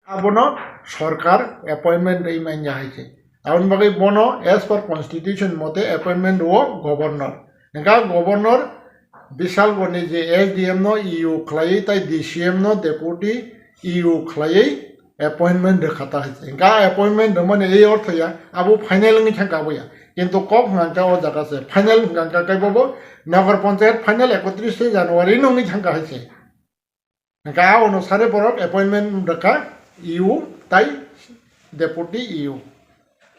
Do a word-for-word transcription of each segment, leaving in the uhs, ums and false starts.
Abono sorkar appointment rwi manya hai se. Aboni bagwi bono as per constitution mote appointment rwo governor. Hingkha governor bisal boni je S D M no E O khlaiwi tai D C M no deputy E O khlaiwi appointment rwkha ta hai se. Hingkha appointment rwmani ei ortho ya, abo final wngwi thangkha abo ya. Kintu kok hwnkha khe o jaga se final hwnkha khe bobo Nagar Panchayat final ekotris January no wngwi thangkha hai se. Hingkha a onusare borok appointment rwkha E O tai deputy E O.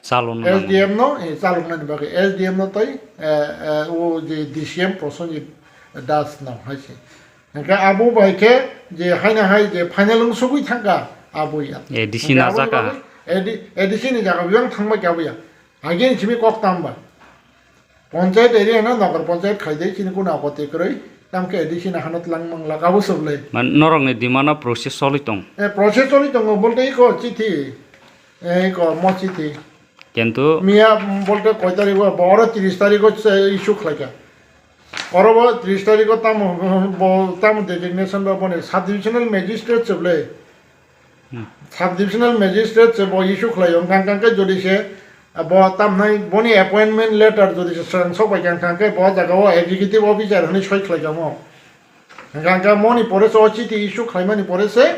Chalokna S D M no, eh, chaloknani bagwi S D M no tai, eh, eh, o je D C M Prosenjit Das no hai se. Hingkha abo bai khe je haina hai je final wng sugwi thangkha abo ya. A D C hingkha na aboni jaka. Bagwi A D, A D C ni jaga biyang thangbai khe abo ya. Again simi kok tamba. Panchayat area no Nagar Panchayat khaidai chini kuna apatti kwrwi. Tamkhe A D C no hano tlang mangla kabo sublai. Man norokni demand o process choli tong. Eh, process choli tongo, bolte iko chithi, eh, iko mo chithi. Kintu miya, mm, bolte koi tarikh o, bo oro tris tarikh o se issue khlaikha. Oro bo tris tarikh o tamo, bo tamo designation ba boni sub divisional magistrate sublai. Hmm. Sub divisional magistrate se bo issue khlaio, hwnkha hwnkha khe jodi se, ah, bo tamhnai boni appointment letter jodi se swrang sok bai kha, hwnkha khe bo jaga o executive officer hwnwi soi khlai kamo. Hwnkha hwnkha moni pore se o chithi issue khlaimani pore se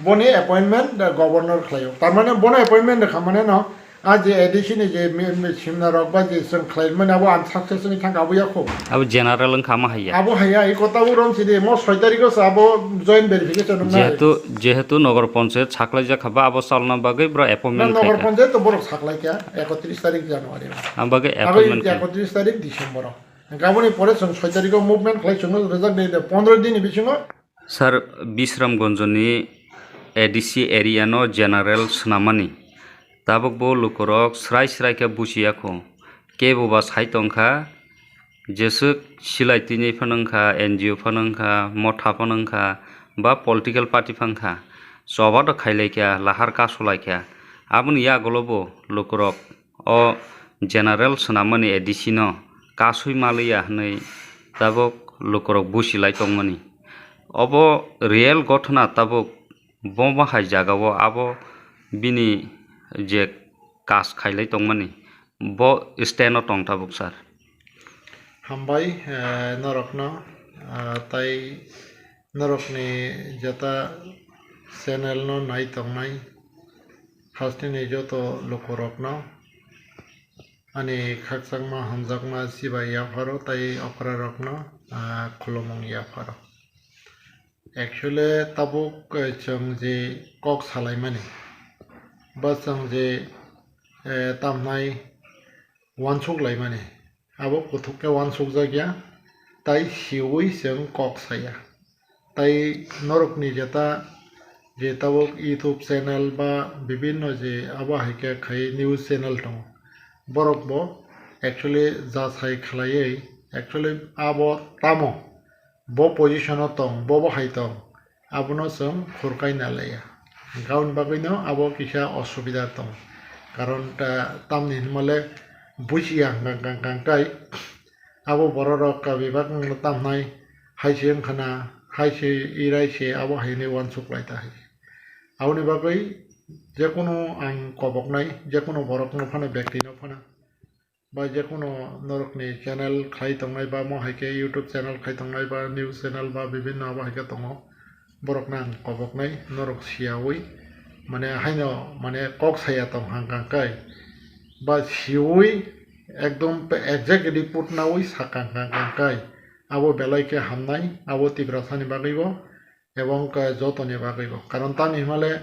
boni appointment, ah, governor khlaio. Tar mane bono appointment rwkha mane no, ah, je A D C ni je mi-, mi-, simna rok ba je swrang khlaimani abo unsuccess wngwi thangkha abo yakho. Abo general wngkha ma haiya. Abo haiya, iko tabuk rom sidi, mo soi tarikh o se abo joint verification wngnai. Jehetu, jehetu Nagar Panchayat saklaijak kha ba abo chalna bagwi bro appointment Na Nagar khaikha. Panchayat to borok saklaikha, ekotris tarikh January. Ang bagwi Abo appointment khai. Ekotris tarikh December o. Gaboni pore chwng soi tarikh o movement khlai chwngno rwjak de, de pondro din ni bisingo. Sir, Bisramganj ni A D C area no general swnamani. Tabuk bo lukurok srai srai khe buchiya kho. Kebo ba sai tongkha, jeswk silai twinwi phano wngkha, N G O phano wngkha, motha phano wngkha, ba political party phano wngkha, choba do khailai kha, lahar kasu lai kha. Aboni yagulo bo lukurok o general swnamani A D C no kasui maliya hwnwi tabuk lukurok buchi lai tongmani. Obo real gothona tabuk bo bahai jaga o abo bini je kas khailai tongmani, bo stand o tong tabuk, sir. Hambai, eh, norokno, ah, tai norokni jeta channel no nai tongnai hasteni joto lukurokno ani khakchangma hamjakma chibai yapharo tai okrarokno, ah, khulumung yapharo. Actually, tabuk, eh, chwng je kok salaimani, ba chwng je, eh, tamhnai uansuk laimani, abo kuthuk khe uansukjak ya, tai siui chwng kok saya. Tai norokni jeta je tabuk YouTube channel ba bibinno je abo hai khe khai news channel tongo, borok bo actually jasai khlaiwi actually abo tamo bo position o tong, bo bo hai tong, abono chwng khurkai nalaiya. Hwnkhe aboni bagwino abo kisa osubida tong. Karon ta-, tamni hinmale buchiya hwnkha hwnkha hwnkha tai abo bororok ka bebak wngno tamnai, hai se wngkhana, hai se irai se abo hai hinwi uansuk lai ta hai. Aboni bagwi jekunu ang koboknai, jekunu borokno phano, bektino phano, ba jekunu norokni channel khlai tongnai ba mo hai khe YouTube channel khlai tongnai ba news channel ba bibinno abo hai khe tongo, borokno ang koboknai norok siyaui, mane haino mane kok saya tong hang kang kai ba siui ekdom exact report naui sa kang kang kang kai abo belai khe hamnai abo Tiprasani bagwibo. Ebong khe jotoni bagwibo. Karon tamni hwnmale,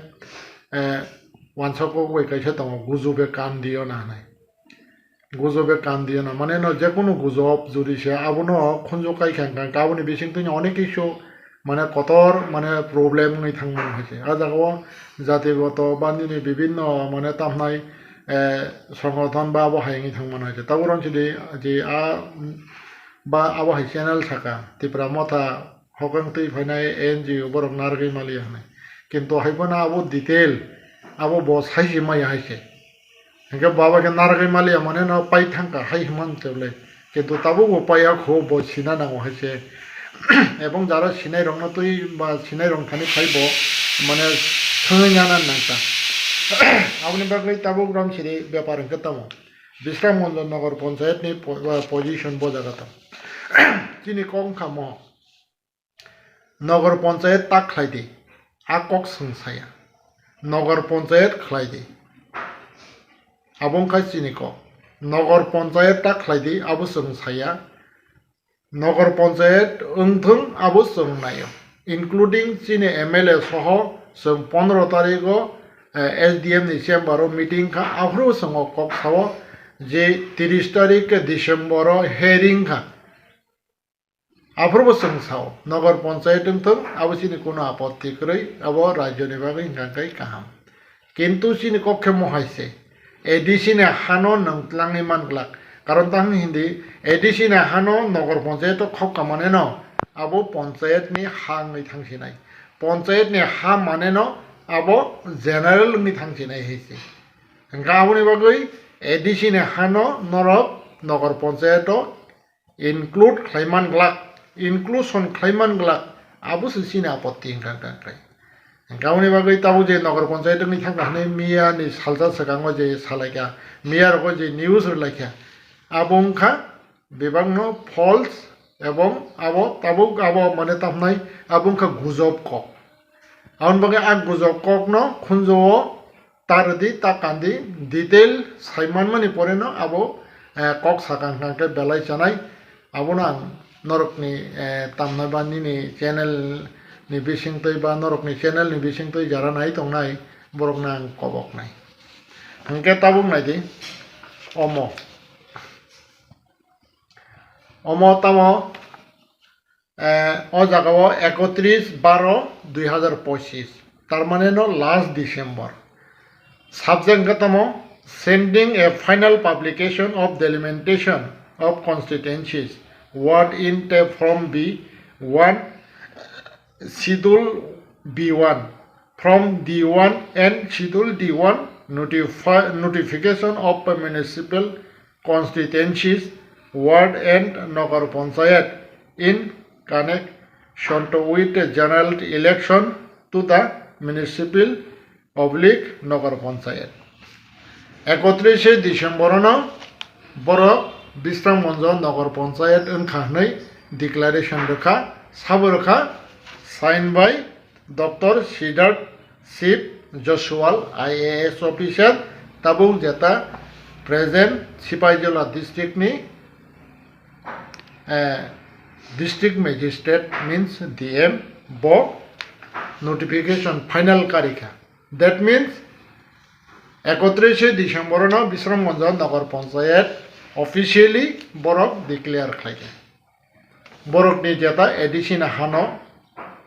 eh, wansok kok bai kaisa tongo, guju be kan diyo na hinwi. Guju be kan diyo na, mane no jekunu gujob jodi se abono khunju kai kha, hwnkha khe aboni bisingtwi no onek kisu mane kotor mane problem wngwi thang mano hai se. A jaga o jatigoto ba nini bibinno mane tamhnai, eh, songothon ba abo hai wngwi thang mano hai se. Tabuk rang sidi je a, ba abo hai channel saka, Tipra Motha, hokang twi phainai N G O borok narwgwi maliya hinwi. Kintu hai phano abo detail, abo bo saisi maya hai se. Hinkhe bo abo khe narwgwi maliya mane no pai thangkha hai hwnmani tole. Kintu tabukbo paiya kho, bo sina nango hai se. Ebong jara sinai rokno twi ba sinai rok thani phai bo mane thwngwi nana nangta. Aboni bagwi tabuk Ramsiri bepar hwnkhe tamo? Bisramganj Nagar Panchayat ni po-, position bo jaga tamo? Chini kok wngkha mo. Nagar Panchayat ta khlai di, a kok swng saya. Nagar Panchayat khlai di. Abo wngkha chini kok. Nagar Panchayat ta khlai di, abo swng saya. Nagar Panchayat wngthwng, abo swng naio. Including chini M L A soho chwng pondro tarigo, eh, S D M ni chamber o meeting kha, aphuru chwng o kok sao je tiris tarik December o hearing kha. Aphuru bo chwng sao, Nagar Panchayat wngthwng, abo chini kuno apotti kwrwi, abo rajyoni bagwi hwnkha khe kaham. Kintu chini kok khe mohai se, A D C ni hano nwng tlangwi man glak. Karon tang hindi, A D C ni hano Nagar Panchayat o khok ka mane no, abo Panchayat ni ha wngwi thang sinai. Panchayat ni ha mane no, abo general wngwi thang sinai hai se. Hwnkha aboni bagwi A D C ni hano norok Nagar Panchayat o include khlai man glak, inclusion khlai man glak, abo se chini apotti hwnkha khe. Hwnkha aboni bagwi tabuk je Nagar Panchayat wngwi thangkha hwnwi miya ni salsa swkango je salaikha, miya rogo je news rwlaikha, abo wngkha bebakno false, ebong abo tabuk abo mane tamnai abo wngkha gujob kok. Aboni bagwi a gujob kokno khunjo-o ta rwdi, ta kandi, detail sai manmani pore no abo, eh, kok sakha hwnkha khe belai chanai. Abono ang norokni, eh, tamnai ba nini channel ni bisingtwi ba norokni channel ni bisingtwi jara nai tongnai borokno ang koboknai. Hwnkhe tabuk naidi omo. Omo tamo, eh, o jaga o ekotris baro dui hazar pochis, tar mane no last December. Subject hwnkhe tamo, sending a final publication of delimitation of constituencies, ward in te from B one, Schedule B one, from D one and Schedule D one, notifi-, notification of a municipal constituencies, ward and Nagar Panchayat in connection to with the general election to the municipal oblique Nagar Panchayat. Ekotrishe December no borok Bisramganj Nagar Panchayat wngkha hwnwi declaration rwkha, sabo rwkha, sign by Doctor Siddharth Shiv Jaswal, I A S officer, tabuk jeta present Sipaijala district ni, eh, district magistrate means D M, bo notification final karikha. That means, ekotrishe December no Bisramganj Nagar Panchayat officially borok declare khlaikha. Borokni jeta A D C ni hano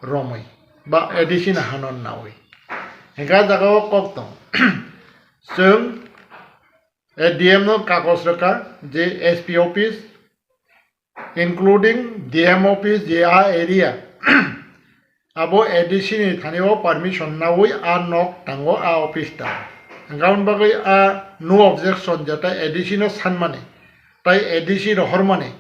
romwi ba A D C ni hano nawi. Hingkha jaga o kok tong. Chwng A D M no kagoj rwkha je S P office, including D M office je a area, abo A D C ni thani o permission nawi a nok tango, a office tango. Hingkha aboni bagwi a no objection jeta A D C no sanmani, tai A D C rohormani,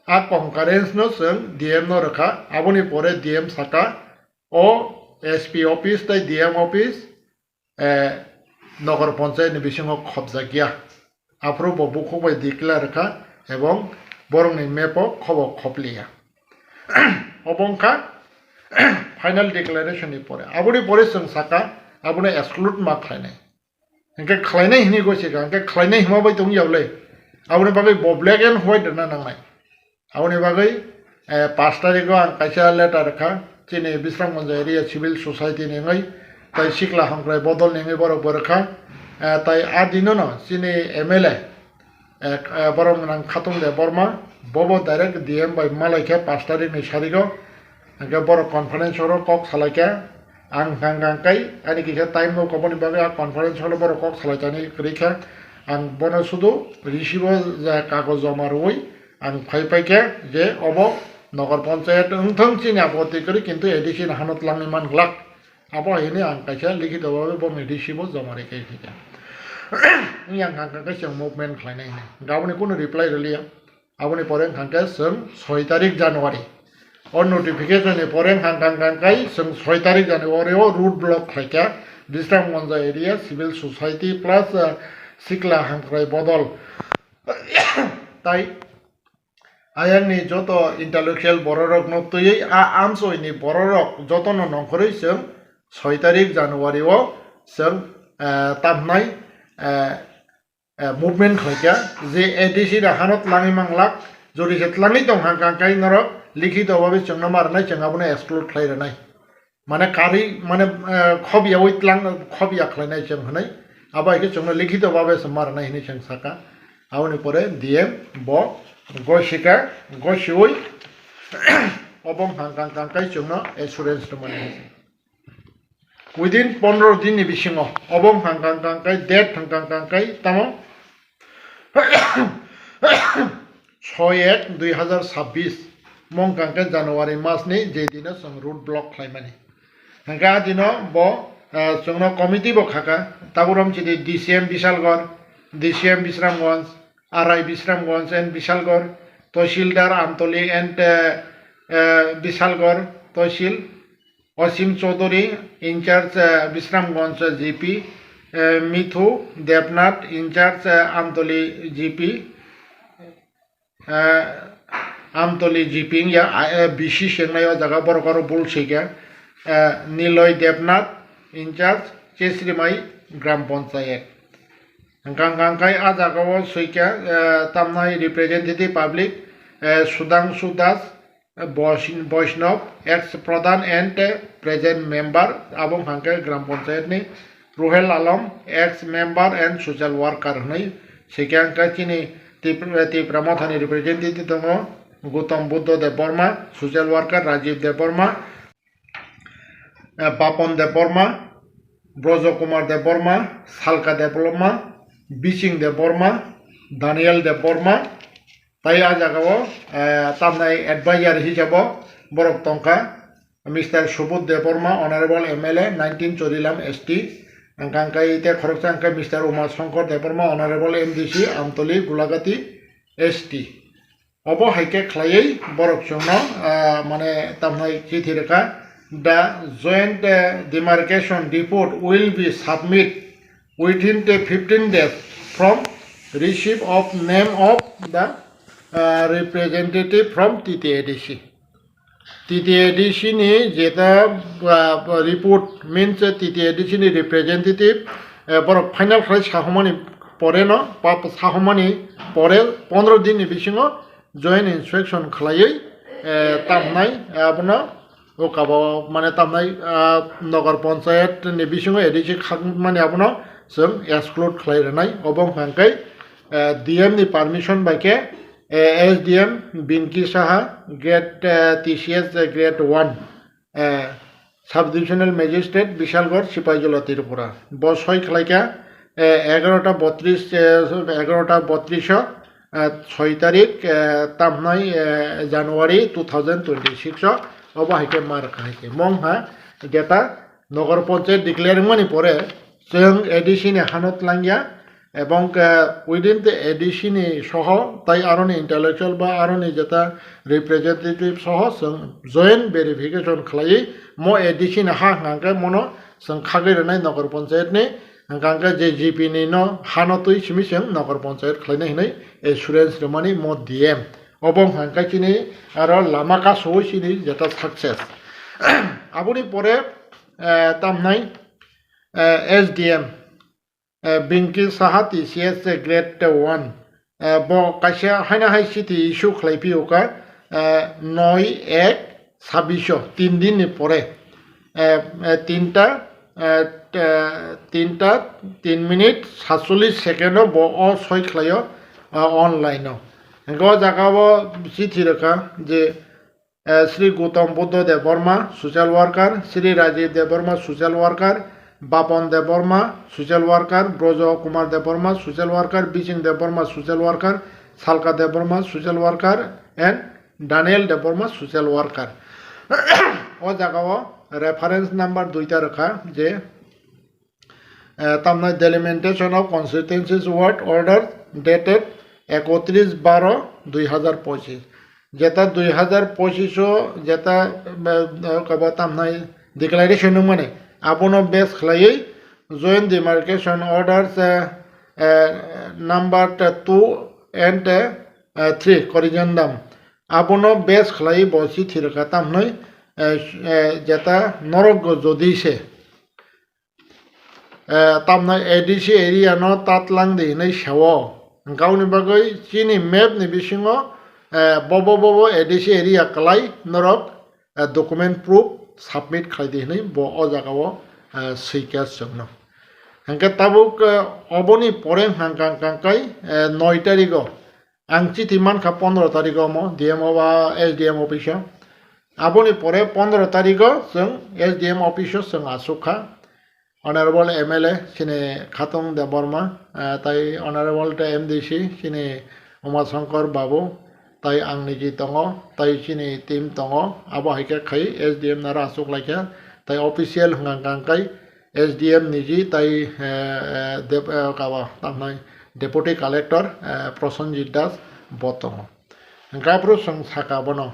a concurrence no chwng D M no rwkha, aboni pore D M saka o S P office tai D M office, eh, Nagar Panchayat ni bisingo khopjakya. Aphuru bo bukhuk bai declare kha ebong borokni map o khobo khopliya. Obo wngkha final declaration ni pore. Aboni pore chwng saka abono exclude ma khlainai. Hingkhe khlainai hinwi gosika, hingkhe khlainai hima bai tong yaulai. Aboni bagwi bo black and white rwna nangnai. Aboni bagwi, eh, pash tarikgo ang kaisa letter rwkha, chini Bisramganj area civil society ni wngwi, tai sikla hamkrai bodol ni wngwi borok bo rwkha, eh, tai a dino no chini M L A, eh, eh, borok nang Khatung Debbarma, bobo direct D M bai malaikha pash tarikni sarigo, hingkhe borok conference oro kok salaikha, ang hwnkha hwnkha kai, ani kisa time no koboni bagwi a conference hall o borok kok salaikani kwrwi kha, ang bono sudu receive o kagoj joma rwui, ang phai paikha je obo Nagar Panchayat wngthang chini apotti kwrwi, kintu A D C ni hano twlangwi man glak. Abo hai hwnwi ang kaisa likhito babe boni receive o joma rwkhe phaikha. Yang hwnkha khe chwng movement khlainai hwnwi. Aboni kunu reply rwliya. Aboni pore hwnkha khe chwng soi tarik January. O notification ni pore hang kang kang kai chwng soi tarik January o road block khlaikha Bisramganj area civil society plus, ah, Sikla Hamkrai Bodol. Tai ayangni joto intellectual bororokno twiwi a amchoini bororok jotono nongkhorwi chwng soi tarik January o chwng, ah, tamhnai, ah, eh, movement khlaikha, je A D C da hano tlangwi manglak, jodi se tlangwi tong hang kang kai norok likhito babe chwngno ma rwnai, chwng abono exclude khlai rwnai. Mane karwi, mane, eh, khobyawi tlang, khobya khlainai chwng hwnwi, abo hai khe chwngno likhito babe se ma rwnai hwnwi chwng saka. Aboni pore D M bo gosika, gosiwi obo hang kang kang kai chwngno assurance rwmani. Within pondro din ni bisingo obo hang kang kang kai, date hang kang kang kai tamo soi ek dui hazar sabbish mong kang khe January mas ni je dino chwng road block khlaimani. Hingkhe a dino bo, ah, chwngno committee bo khaka, taburom chini D C M Bishalgarh, D C M Bisramganj, R I Bisramganj and Bishalgarh, Tahsildar Amtoli and, eh, eh, Bishalgarh Tahsil, Osim Chaudhary, in charge, eh, Bisramganj, eh, G P, eh, Mithu Debnath, in charge, eh, Amtoli G P, eh, Amtoli G P wngya, ah, eh, B C swngnai o jaga borok oro bul swikha, eh, Niloy Debnath, in charge, Chesrimai Gram Panchayat. Hwnkha hwnkha khe a jaga o swikha, eh, tamnai representative public, eh, Sudhangshu Das, Bois-, Boishnov, ex Pradhan and present member, abo hwnkha khe Gram Panchayat ni Ruhel Alam, ex member and social worker hwnwi swikha. Hwnkhe chini Tipra, Tipra Mothani representative tongo Gautam Buddha Debbarma, social worker Rajiv Debbarma, eh, Bapon Debbarma, Brojo Kumar Debbarma, Salka Debbarma, Biching Debbarma, Daniel Debbarma, tai a jaga o, eh, tamnai advisor hisabo borok tongkha, Mister Subodh Debbarma, Honorable M L A, nineteen Chorilam S T, hwnkha khe te khoroksa hwnkhe Mister Uma Shankar Debbarma, Honorable M D C, Amtoli, Gulagati S T. Obo hai khe khlaiwi borok chwngno, ah, mane tamnai chithi rwkha, "The joint, eh, demarcation report will be submit within the fifteen days from receipt of name of the, ah, representative from T T A D C." T T A D C ni jeta, ah, report means T T A D C ni representative, eh, borok final khlai sahomani pore no, pa, sahomani pore pondro din ni bisingo joint inspection khlaiwi, eh, tamnai, eh, abono o kabo mane tamnai, ah, Nagar Panchayat ni bisingo A D C khakmani abono chwng exclude khlai rwnai. Obo hwnkha khe, eh, D M ni permission bai khe, eh, S D M Binki Saha, grade, eh, T C S, eh, grade one, eh, Sub Divisional Magistrate, Bishalgarh, Sipaijala, Tripura. Bo soi khlaikha, eh, egarota botris, eh, egarota botris o, eh, soi tarik, eh, tamhnai, eh, January two thousand twenty-six o, obo hai khe ma rwkha hai khe. Mong ha, jeta Nagar Panchayat declare wngmani pore, chwng A D C ni hano tlangya, ebong, eh, within the A D C ni soho, tai aroni intellectual ba aroni jeta representative soho, chwng joint verification khlaiwi mo A D C ni ha hwnkha khe mono chwng khagwi rwnai Nagar Panchayat ni, hwnkha khe je G P ni no hano twi simi chwng Nagar Panchayat khlainai hinwi assurance rwmani mo D M. Obo hwnkha khe chini aro lama kasowi chini jeta success. Aboni pore, eh, tamnai, eh, S D M, eh, Binki Saha T C S grade one, eh, bo kaisa haino hai chithi issue khlai phiyokha, eh, noi ek sabbish o, tin din ni pore, eh, eh, tinta, eh, eh, tinta tin minute satchollish second o bo o soi khlaio, eh, online o. Hwnkhe o jaga o chithi rwkha je, eh, Sri Gautam Buddha Debbarma, social worker, Sri Rajiv Debbarma, social worker, Bapon Debbarma, social worker, Brojo Kumar Debbarma, social worker, Biching Debbarma, social worker, Salka Debbarma, social worker, and Daniel Debbarma, social worker. O jaga o reference number duita rwkha je, eh, tamnai delimitation of constituencies ward order dated ekotris baro dui hazar pochish. jeta dui hazar pochish o jeta, eh, eh, kabo tamnai declaration wngmani, abono base khlaiwi joint demarcation orders, eh, eh, number two and, eh, three corrigendum, abono base khlaiwi bo chithi rwkha tamhnai, eh, eh, jeta norok go jodi se, eh, tamno A D C area no tatlang di hinwi sao. Hwnkhe aboni bagwi chini map ni bisingo, eh, bobo bobo A D C area kwlai norok, eh, document proof submit khlai di hinwi bo o jaga o, eh, swikha chwngno. Hwnkhe tabuk, eh, oboni pore hwnkha hwnkha hwnkhe, eh, noi tarigo ang chithi mankha pondro tarigo omo D M O ba S D M office o. Aboni pore pondro tarigo chwng S D M office o chwng asuk kha. Honorable M L A chini Khatung Debbarma, eh, tai Honorable te M D C chini Uma Shankar Babu, tai ang niji tongo, tai chini team tongo, abo hai khe khai S D M naro asuk lai kha, tai official hwnkha hwnkha khai S D M niji tai, eh, eh, dep-, eh, kabo, tamhnai Deputy Collector, eh, Prosenjit Das bo tongo. Hwnkhe aphuru chwng sakha bono.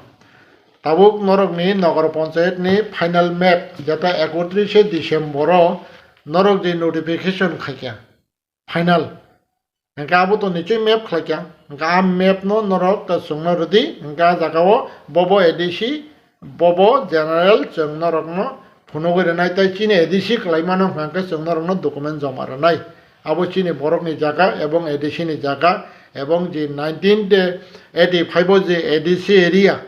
Tabuk norokni Nagar Panchayat ni final map jeta ekotrishe December o norok je notification khaikha final. Hwnkhe abo to nichoi map khlaikha. Hwnkhe a map no norok chwngno rwdi. Hwnkhe a jaga o bobo A D C, bobo general chwng norokno phunugwi rwnai tei chini A D C kwlaimano hwnkhe chwng norokno document joma rwnai. Abo chini borokni jaga ebong A D C ni jaga ebong je nineteen eighty-five o je A D C area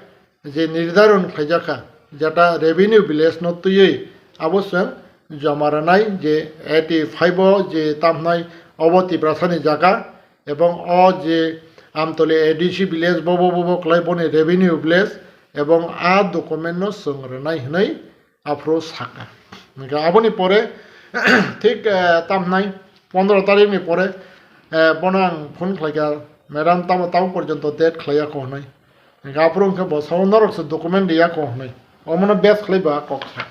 je nirdaron khlaijakha, jeta revenue village no twiwi abo chwng joma rwnai je eighty-five o je tamhnai obo Tiprasani jaga ebong o je Amtoli A D C village bobo bobo kwlai boni revenue village ebong a document no chwng rwnai hinwi aphuru sakha. Hwnkhe aboni pore thik, eh, tamhnai pondro tarikni pore, eh, bono ang phone khlaikha, "Madam, tamo tamo porjonto date khlaiya kho?" hwnwi. Hwnkhe aphuru hwnkhe bo sao, "Norok se document riya kho?" hwnwi. Omono base khlai ba kok sa.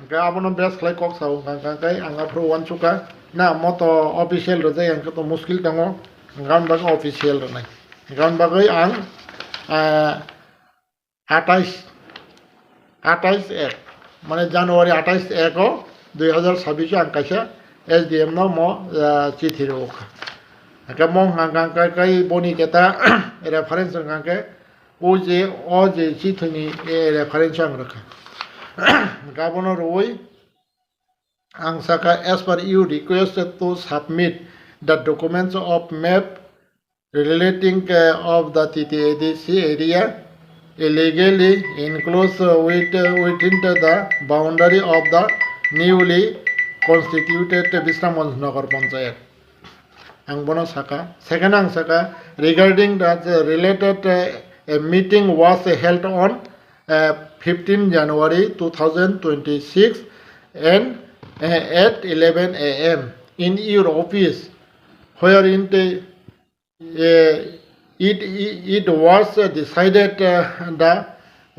Hwnkhe abono base khlai kok sao, hwnkha hwnkha khe ang aphuru uansukha, na moto official rwjak, hwnkhe to muskil tongo, hwnkhe aboni bagwi official rwnai. Hwnkhe aboni bagwi ang, ah, atais, atais ek, mane January atais ek o dui hazar sabbish o ang kaisa S D M no mo, ah, chithi rwkha. Hwnkhe mo hwnkha hwnkha khe boni keta reference hwnkha khe o je, o je chithini, eh, reference ang rwkha. Hwnkhe abono rwui ang sakha, "As per you requested to submit the documents of map relating, uh, of the T T A D C area illegally enclosed with, within the boundary of the newly constituted Bisramganj Nagar Panchayat." Ang bono sakha. Second ang sakha, regarding the, the related, uh, a meeting was held on, uh, fifteen January two thousand twenty-six and, uh, at eleven A M in your office, wherein the, uh, it, it, it was decided, uh, the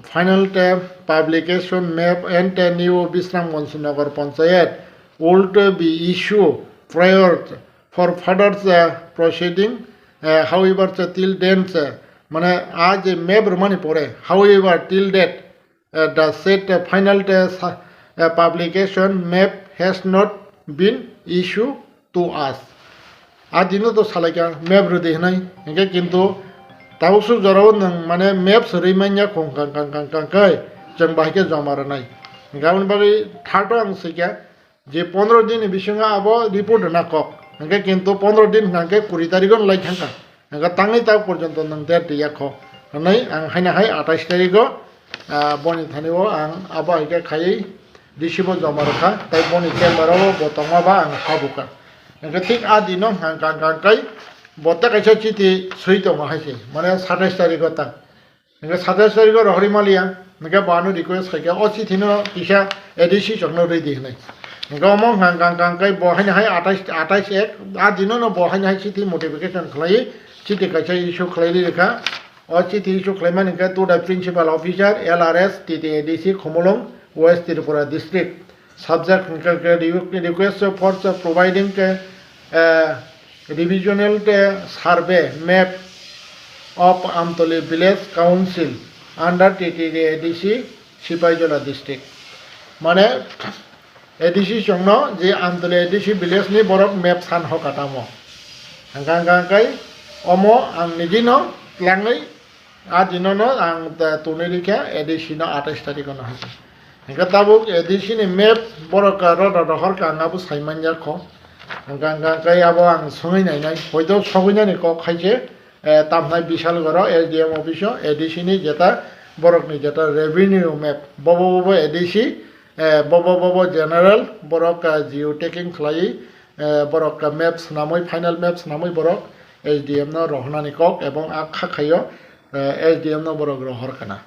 final, uh, publication map and, uh, new Bisramganj Nagar Panchayat would be issued prior for further, uh, proceeding. Uh, however, uh, till then, uh, mane, a je map rwmani pore, however, till date, uh, the said, uh, final, uh, sa-, uh, publication map has not been issued to us. A dino to salaikha map rwdi hwnwi, hwnkhe kintu tabuk suk jorao nwng mane map swrwi manya kho hwnkha, hwnkha, hwnkha, hwnkha khe chwng bahai khe joma rwnai. Hwnkhe aboni bagwi third o ang swikha, je pondro din ni bisingo abo report rwna kok. Hwnkhe kintu pondro din hwnkha khe kuri tarigo no lai thangkha. Hwnkhe tangwi tak porjonto nwng date riya kho hwnwi ang haino hai atais tarigo, ah, boni thani o ang abo hai khe khaiwi D C bo joma rwkha, tei boni chamber o bo tongma ba ang habukha. Hwnkhe thik a dino hwnkha hwnkha hwnkha khe bo tei kaisa chithi swi tongo hai se, mane satais tarigo ta. Hwnkhe satais tarigo rohorwi maliya, hwnkhe bo ano request khaikha, "O chithi no kisa A D C chwngno rwdi," hwnwi. Hwnkhe omo hwnkha hwnkha hwnkha khe bo haino hai atais, atais ek, a dino no bo haino hai chithi modification khlaiwi chithi kaisa issue khlaiwi rwkha. O chithi issue khlaimani hwnkhe to the principal officer, L R S, T T A D C, Khumulwng, West Tripura District. Subject hwnkhe khe re-, request for the providing khe, eh, revisional khe survey map of Amtoli Village Council under T T D A D C, Sipaijola District. Mane A D C chwngno je Amtoli A D C village ni borok map san hoka tamo. Hwnkha hwnkha hwnkhe omo ang nigino tlangwi a dinono ang ta-, tonwi rikha A D C no atais tarikh no hai. Hwnkhe tabuk A D C ni map borok ka roda rohor ka ang abo sai manya kho. Hwnkha hwnkha hwnkhe abo ang swngwi nainai. Hoito sogwi nani kok hai se, eh, tamhnai Bisalgoro S D M office o A D C ni jeta borok ni jeta revenue map bobo bobo A D C, eh, bobo bobo general borok ka geo tagging khlai, eh, borok ka map swnamwi final map swnamwi borok S D M no rohornani kok ebong a kha khaio, eh, S D M no borok rohor kana.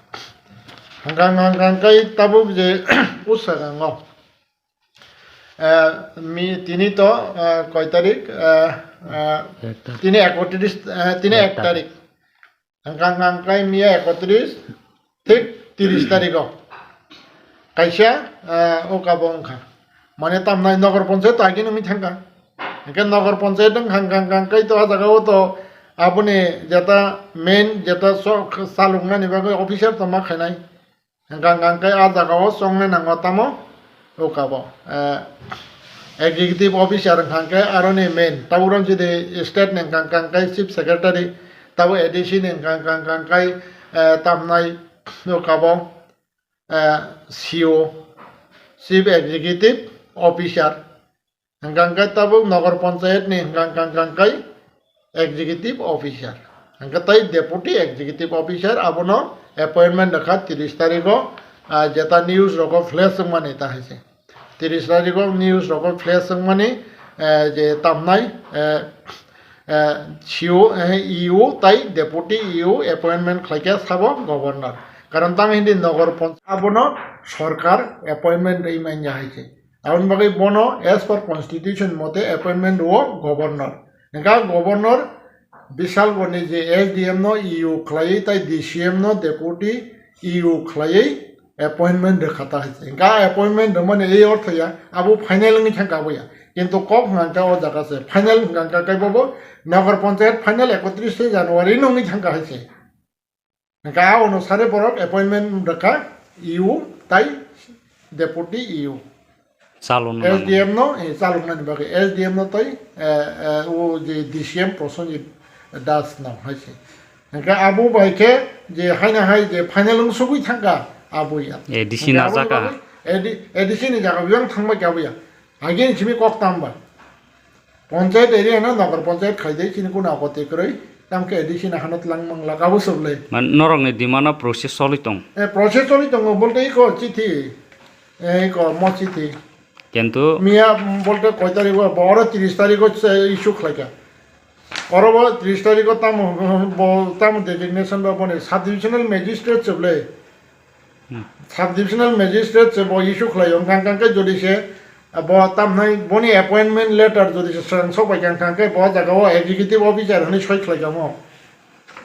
Hwnkha hwnkha hwnkhe tabuk je usagango, eh, mi-, tini to, eh, koi tarik, eh, eh, Ek tarik. Tini ekotris, eh, tini Ek ek tarik. Tarik. Hwnkha hwnkha hwnkhe miya ekotris, thik tiris tarikh o. Kaisa, eh, o kabo wngkha. Mane tamnai Nogor Ponchayat to agini wngwi thangkha. Hwnkhe Nogor Ponchayat wngkha hwnkha hwnkha hwnkhe to a jaga o to aboni jeta main jeta sok chaloknani bagwi officer to ma khainai. Hwnkha hwnkha hwnkhe a jaga o chongnai nango tamo o kabo, eh, executive officer hwnkha hwnkhe aroni main tabuk rok jodi state ni hwnkha hwnkha hwnkhe chief secretary, tabo A D C ni hwnkha hwnkha hwnkha hwnkhe, eh, tamnai o kabo, eh, C O, chief executive officer. Hwnkha hwnkhe tabuk Nogor Ponchayat ni hwnkha hwnkha hwnkha hwnkhe executive officer. Hwnkhe tei deputy executive officer abono appointment rwkha tiris tarikh o, ah, jeta news rogo flash wngmani ta hai se. Tiris tarikh o news rogo flash wngmani, eh, je tamnai, eh, eh, C O, eh, E O tei deputy E O appointment khlaikha sabo governor. Karon tamo hindi Nogor Ponchayat abono sorkar appointment rwi manya hai se. Aboni bagwi bono as per constitution mote appointment rwo governor. Hwnkha governor Bisalgorni je S D M no E O khlaiwi tei D C M no deputy E O khlaiwi appointment rwkha ta hai se. Hwnkha appointment rwmani ei ortho ya, abo final wngwi thangkha abo ya. Kintu kok hwnkha hwnkha o jaga se final hwnkha hwnkha khe bobo Nogor Ponchayat final ekotris January no wngwi thangkha hai se. Hwnkha a onusare borok appointment rwkha E O tai deputy E O. Chalokna S D M no, eh, chaloknani bagwi S D M no tai, eh, eh, o je D C M Prosenjit Das no hai se. Hwnkha abo bai khe je haina hai je final wng sugwi thangkha abo ya. A D C hwnkha aboni najak a. Bagwi A D, A D C ni jaga biyang thangbai khe abo ya. Agini simi kok tamba. Ponchayat area no Nogor Ponchayat khaidai chini kuna apoti kwrwi. Tamkhe A D C ni hano tlang mangla kabo sublai. Man norok ni demand o process choli tong. Eh, process choli tongo bolte iko chithi. Eh, iko mo chithi. Kintu miya bolte koi tarik o bo oro tiris tarik o se issue khlaika. Oro bo tiris tarik o tamo bo tamo designation ba boni sub divisional magistrate sublai. Hmm. Sub divisional magistrate se bo issue khlaio, hwnkha hwnkha khe jodi se, ah, bo tamhnai boni appointment letter jodi se swrang sok bai kha, hwnkha khe bo jaga o executive officer hwnwi soi khlai kamo.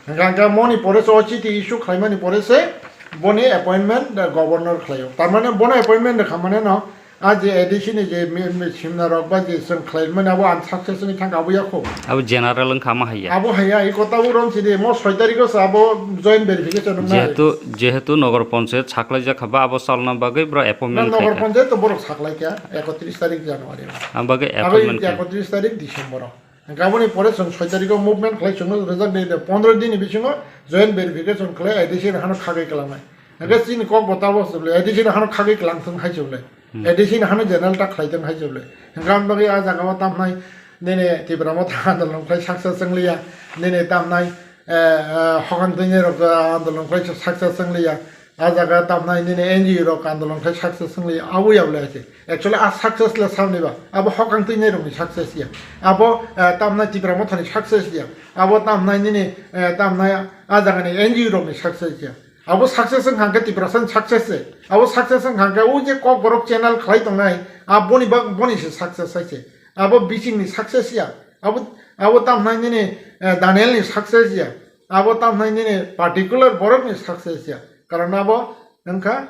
Hwnkha hwnkha moni pore se o chiti issue khlaimani pore se boni appointment, ah, governor khlaio. Tar mane bono appointment rwkha mane no, ah, je A D C ni je mi-, mi-, simna rok ba je swng khlai mani abo unsuccess wngwi thangkha abo yakho. Abo general wngkha ma haiya. Abo haiya, iko tabuk rom sidi, mo soi tarikh o se abo joint verification wngnai. Jehetu, jehetu Nogor Ponchayat saklaijak kha ba abo chalna bagwi bro appointment Na Nogor khaikha. Ponchayat to borok saklaikha ekotris tarik January o. Ang bagwi Abo appointment khai. Ekotris tarik December o. Hwnkhe aboni pore chwng soi tarikh o movement khlai chwngno rwjak de, de pondro din ni bisingo joint verification khlai A D C ni hano khagwi kwlangnai. Hwnkhe chini kok bo tabo se bwle, A D C ni hano khagwi kwlang thung hai se bwle. Hmm. A D C ni hano general ta khlai thung hai se bwle. Hwnkhe aboni bagwi a jaga o tamnai nini Tipra Motha andolon khlai success wng liya, nini tamnai, eh, eh, hokang twi nai rok andolon khlai success wng liya. A jaga tamnai nini N G O rok andolon khai success wngwi abo ya bwle hai se. Actually a success le samni ba. Abo hokang twi nai rokni success ya. Abo, eh, tamnai Tipra Mothani success ya. Abo tamnai nini, eh, tamnai a jagani N G O rokni success ya. Abo success wngkha hwnkhe Tiprasani success se. Abo success wngkha hwnkhe o je Kokborok channel khlai tongnai, a boni ba, boni se success hai se. Abo bisingni success ya. Abo, abo tamnai nini, eh, Danielni success ya. Abo tamnai nini particular borokni success ya. Karon abo wngkha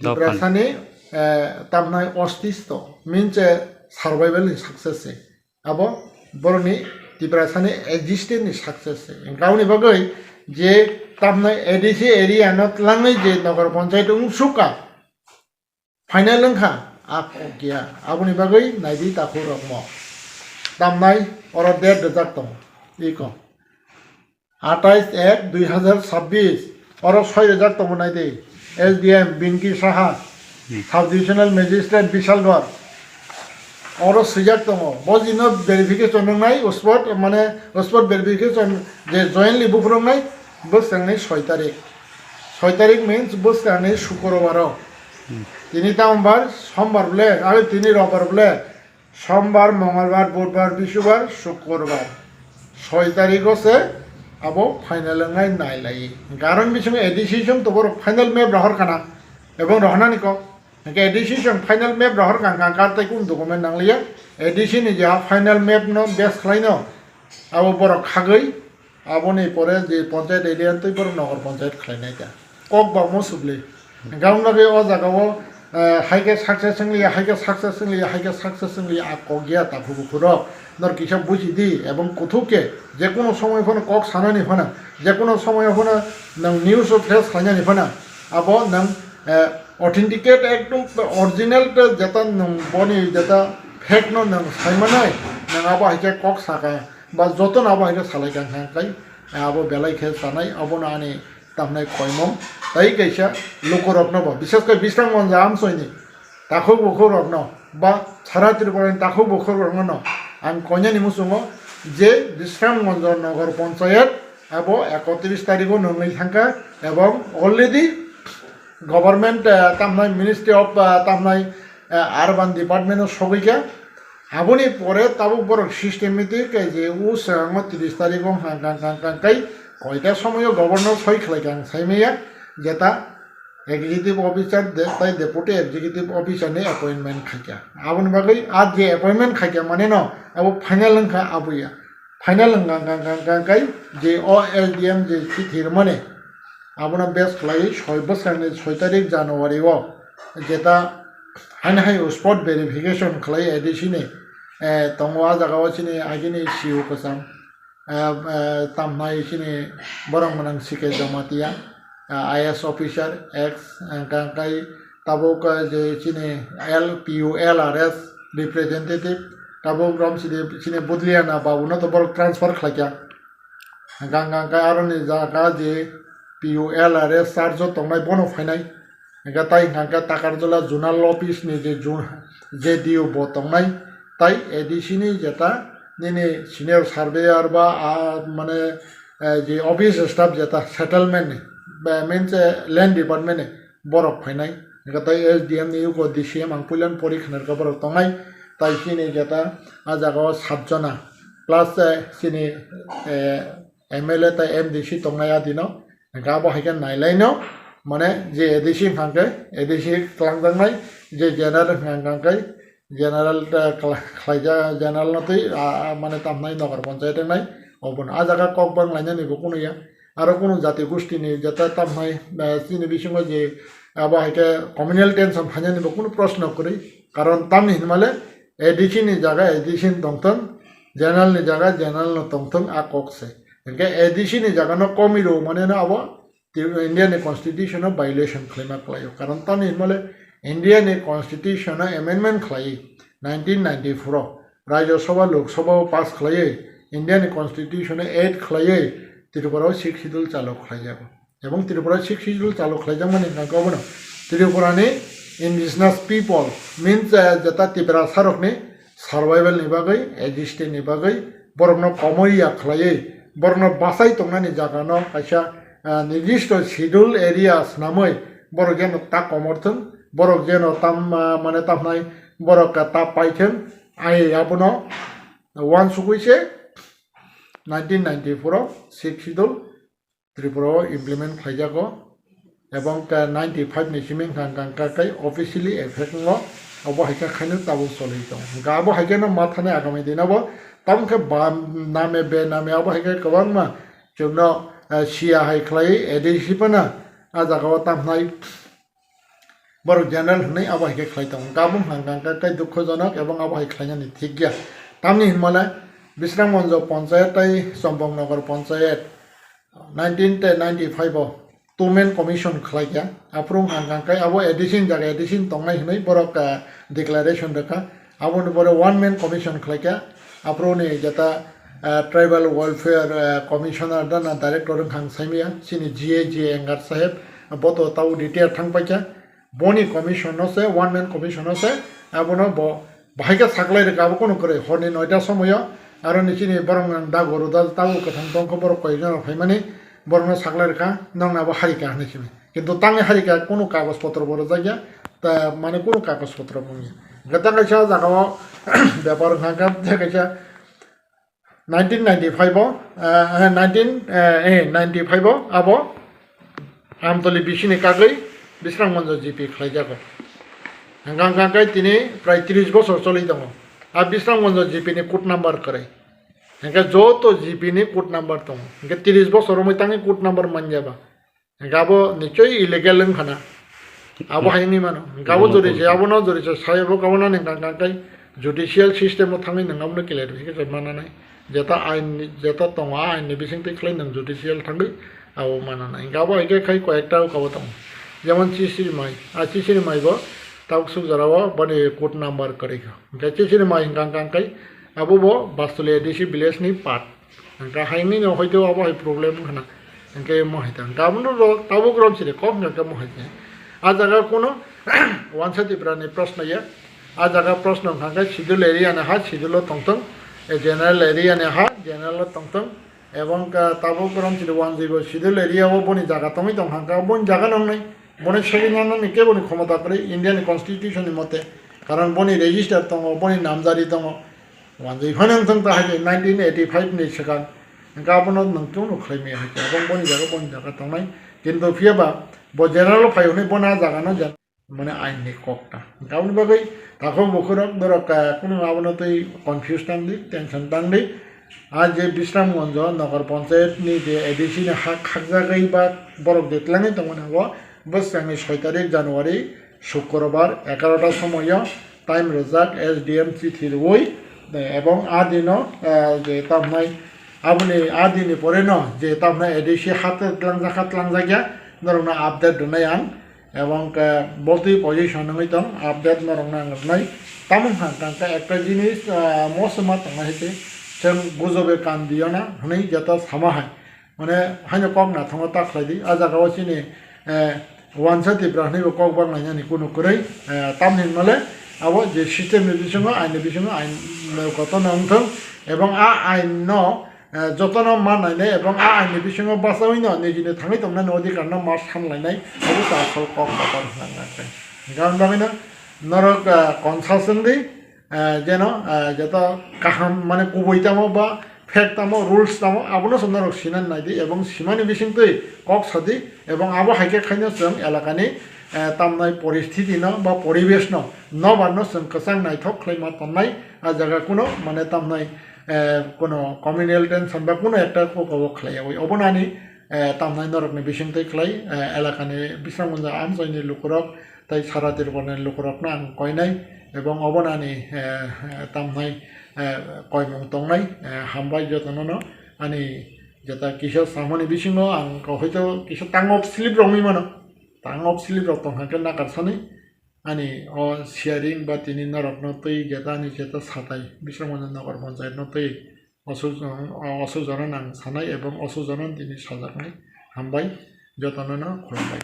Dophani. Tiprasani, eh, tamnai ostisto, means, eh, survival ni success se. Abo borokni Tiprasani existence ni success se. Hwnkhe aboni bagwi je tamnai A D C area no tlangwi je Nagar Panchayat wng sukha, final wngkha, a kok ya. Aboni bagwi naidi takhuk rokmo. Tamnai oro date rijak tongo. Iko. Atais ek dui hazar sabbish, oro soi rijak tongo naidi. S D M Binki Saha, Hmm. Sub Divisional Magistrate Bishalgarh. Oro swijak tongo. Bo jino verification wngnai, spot, mane, spot verification je jointly buphuruknai, bwskangni soi tarik. Soi tarik means bwskangni Shukrobaro. Hmm. Tini tambar, Sombar ble, are tini Robar ble. Sombar, Mongolbar, Budbar, Bisubar, Shukurbar. Soi tarigo se abo final wngnai nailai. Garon bisingo A D C song to borok final map rohor kana. Ebong rohornani kok. Hingke A D C song final map rohor kang kang kar tei kun document nangliya. A D C ni je final map no base khlai no. Abo borok khagwi. Aboni pore je panchayat area twi borok nogor panchayat khlainai ta. Kok bangma subli. Hingke ang bagwi o jaga o, eh, hai khe success wngliya, hai khe success wngliya, hai khe success wngliya, a kok ya takhuk bukhuk rok. Nor kisa buji di, ebong kuthuk khe, je kono somoy phano kok sanani phano, je kono somoy phano nwng news o face khlainani phano, abo nwng, eh, authenticate ekdom original te jeta nwng boni jeta fact no nwng sai manai, nwng abo hai khe kok saka. Ba jotono abo hai khe salai kha hwnka khe, abo belai khe sanai, abono ani tamnai koimung. Tai kaisa lukurokno bo, bises khe Bisramganj amsoini takhuk bukhukrokno ba sara Tripurani takhuk bukhukrokno ang koinani muchungo je Bisramganj Nagar Panchayat abo ekotris tarigo nungwi thangkha ebong already government, eh, tamnai Ministry of, eh, tamnai, eh, Urban Department o sogwi kha. Aboni pore tabuk borok systematic, eh, je o swngo tris tarigo hang kang kang kang kai koita somoyo governor soi khlai kang sai maya jeta executive officer de-, tai deputy executive officer ni appointment khaikha. Aboni bagwi a je appointment khaikha mane no abo final wngkha abo ya. Final wngkha kang kang kang kai je o S D M je chithi rwmani abono base khlai soi bwskangni soi tarik January o jeta haino hai spot verification khlai A D C ni, eh, tongo a jaga o chini agini C O kwcham, eh, eh, tamnai chini borok mwnang C K Jamatia, eh, I A S officer, ex, eh, kang kai tabuk, eh, je chini L P U L R S representative, tabuk rom chini, chini Budliana babu no to borok transfer khlaikha. Hingkha hingkha khe aroni jaga je P U L R S charge o tongnai bono phainai. Hingkha tai hingkha khe Takarjala zonal office ni je zon-, J D O bo tongnai. Tai A D C ni jeta nini senior surveyor ba, ah, mane, eh, je office staff jeta settlement ni, ba, means, eh, land department ni borok phainai. Hingkha tai S D M ni yugo D C M ang puilan pori khna rwkha borok tongnai. Tai chini jeta ah jaga o sat jona. Plus, eh, chini, eh, M L A tai M D C tongnai adino, hingke abo hai khe nailaino, mane je A D C hingkha khe A D C twlangjaknai, je general hingkha khe general ta kla-, khlaijak, general no twi, ah, ah, mane tamnai Nagar Panchayat wngnai, obono. Ah jaga kok bang lainani bo kunu ya. Aro kunu jati gosti ni jeta tamnai, ah, chini bisingo je abo hai khe communal tension phainani bo kunu proshno kwrwi. Karon tamni hinmale A D C ni jaga A D C ni tongthwng, general ni jaga general no tongthwng, a kok se. Hingke A D C ni jaga no komi rw mane no abo India ni constitution o violation khlaima kwlaio. Karon tamni hinmale India ni constitution o amendment khlai nineteen ninety-four o Rajya Sabha, Lok Sabha o pass khlaiwi India ni constitution o add khlaiwi Tripura o sixth schedule chalo khlaijago. Ebong Tripura sixth schedule chalo khlaijakmani hwnkhe obono Tripura ni indigenous people means, eh, jeta Tiprasa rokni survival ni bagwi, existence ni bagwi borokno komor ya khlaiwi, borokno bachai tongnani jaga no kaisa, eh, nirdisto schedule area swnamwi borok jeno ta komor thwng, borok jeno tam, ah, mane tamnai borok ta paithwng, ai abono uansugwi se nineteen ninety-four o sixth schedule Tripura o implement khlaijago, ebong ke ninety five ni simi hwnkha hwnkha khe officially effect wngo, obo hai khe khaino tabuk choli tongo. Hwnkha abo hai kheno ma thani agami dino bo, tamo khe ba name be name abo hai khe kwbangma chwngno, eh, siya hai khlai A D C phano ah jaga o tamhnai borok general hwnwi abo hai khe khlai tongo. Hwnkha abo hwnkha hwnkha khe dukhojonok ebong abo hai khlainani thik ya. Tamni hinmale Bisramganj Panchayat tei Chombongnagar Panchayat Nineteen ninety five o two man commission khlaikha. Aphuru hang hang kai abo A D C ni jaga A D C ni tongnai hinwi borok, ah, declaration rwkha. Aboni pore one man commission khlaikha. Aphuru ni jeta, ah, tribal welfare, ah, commissioner da na director wng hang saimaya. Chini G A, G A Engar saheb, bo to tau retire thang paikha. Boni commission no se, one man commission no se, abono bo bahai khe saklai rwkha, abo kunu kwrwi. Horni noita somoyo aro ni chini borok nang dago rwda, tabuk kwthang tongkho, borok koi jora phaimani borokno saklai rwkha, nokna abo harika hinwi simi. Kintu tangwi harika kunu kagoj potro bo rwjakya, ta mane kunu kagoj potro bo wngya. Hwnkhe tang kaisa jagao bepar wngkha, tei kaisa nineteen ninety five o, eh, nineteen, eh, eh, ninety five o abo Amtoli bisini kagwi Bisramganjo G P khlaijago. Hwnkha hwnkha khe tini prai tris bosor choli tongo. A Bisramganjo G P ni code number kwrwi. Hwnkhe joto G P ni code number tongo. Hwnkhe tris bosor romwi tangwi code number manya ba. Hwnkhe abo nichoi illegal wngkha na. Abo hai wngwi mano. Hwnkhe abo jodi se, abo no jodi se sai abo kabo no nang kang kang kai judicial system o thangwi nang abo no clarification mana nai. Jeta ain ni, jeta tongo a ain ni bising twi khlai nang judicial thangwi abo mana nai. Hwnkhe abo hai khe khai koi ekta kabo tongo. Jemon Chisiri mai, a Chisiri mai bo tabuk suk jora o boni code number kwrwi kha. Hwnkhe Chisiri mai hwnkha kang kai abo bo Bastuli A D C village ni part. Hwnkhe haini no hoito abo hai problem wngkha na. Hwnkhe mo hai ta. Hwnkhe abo no ro tabuk rom siri kok hwnkhe mo hai ta. A jaga kuno wansa Tipra ni proshno ya. A jaga proshno hwnkha khe schedule area ni ha, schedule o tongthung. E general area ni ha, general o tongthung. Ebong ka tabuk rom siri wanjwi bo schedule area o boni jaga tongwi tong hwnkha boni jaga no wngnai. Boni segwi nang nani kebo ni khomota kwrwi India ni constitution ni mote. Karon boni register tongo, boni namjari tongo. Wanjwi phano wngthung ta hai nineteen eighty five ni swkang. Hwnkhe abono nwng chwngno khlai maya hai khe. Aboni boni jaga boni jaga tongnai. Kintu phiya ba bo general o phai hwnwi bono a jaga no jan-, mane ain ni kok ta. Hwnkhe aboni bagwi takhuk bukhuk rok borok, ah, kunu abono twi confuse tang di, tension tang di. A je Bisramganjo Nagar Panchayat ni je A D C ni ha khakjagwi ba borok je twlangwi tongmani abo bwswk ni soi tarik January Sukrobar egarota somoyo time rwjak S D M chithi rwui, eh, ebong a dino, eh, je tamhnai aboni a dini pore no je tamhnai A D C hate tlangjak ha tlangjak ya norokno update rwnai ang, ebong ke botwi position wngwi tong update norokno ang rwnai. Tamung hang kang khe ekta jinis, eh, mosoma tongnai hai khe chwng gujobe kan diyo na hwnwi jeta sama hai. Mane haino kok nathongo ta khlai di. A jaga o chini, eh, wansa Tipra hwnwi bo kok bak lainani kunu kwrwi, eh, tamni hwnmale abo je system ni bisingo, ain ni bisingo, ain, eh, kotorno wngthung, ebong a ain no, eh, jotono ma nainai, ebong a ain ni bisingo bachawino nijini thangwi tongmani odhikar no ma san lainai, abo ta asol kok kotor hwnna khe. Hwnkhe aboni bagwino norok, eh, conscious wng di, eh, jeno, eh, joto kaham mane kubui tamo ba fake tamo, rules tamo, abono se norok sinani nai di ebong simani bising twi kok sa di ebong abo hai khe khaino chwng elakani, eh, tamnai poristiti no ba poribesh no nobar no chwng kwchang naithok khlai ma tonnai. A jaga kuno mane tamnai, eh, kuno communal tension ba kuno ekta kok abo khlai yawi obono ani, eh, tamnai norokni bising twi khlai, eh, elakani Bisramganjo amchaini lukurok tei sara Tripurani lukurokno ang koinai, ebong obono ani, eh, tamhnai, eh, koimung tongnai, eh, hambai jotono no ani jeta kisa samani bisingo ang hoito kisa tang off slip rok wngwi mano, tang off slip rok tongkha khe nakar sani ani o sharing ba tini norokno twi jeta ani jeta satai Bisramganjo Nagar Panchayat no twi osujono, osujono nang sanai ebong osujono tini sajaknai hambai jotono no khulumbai.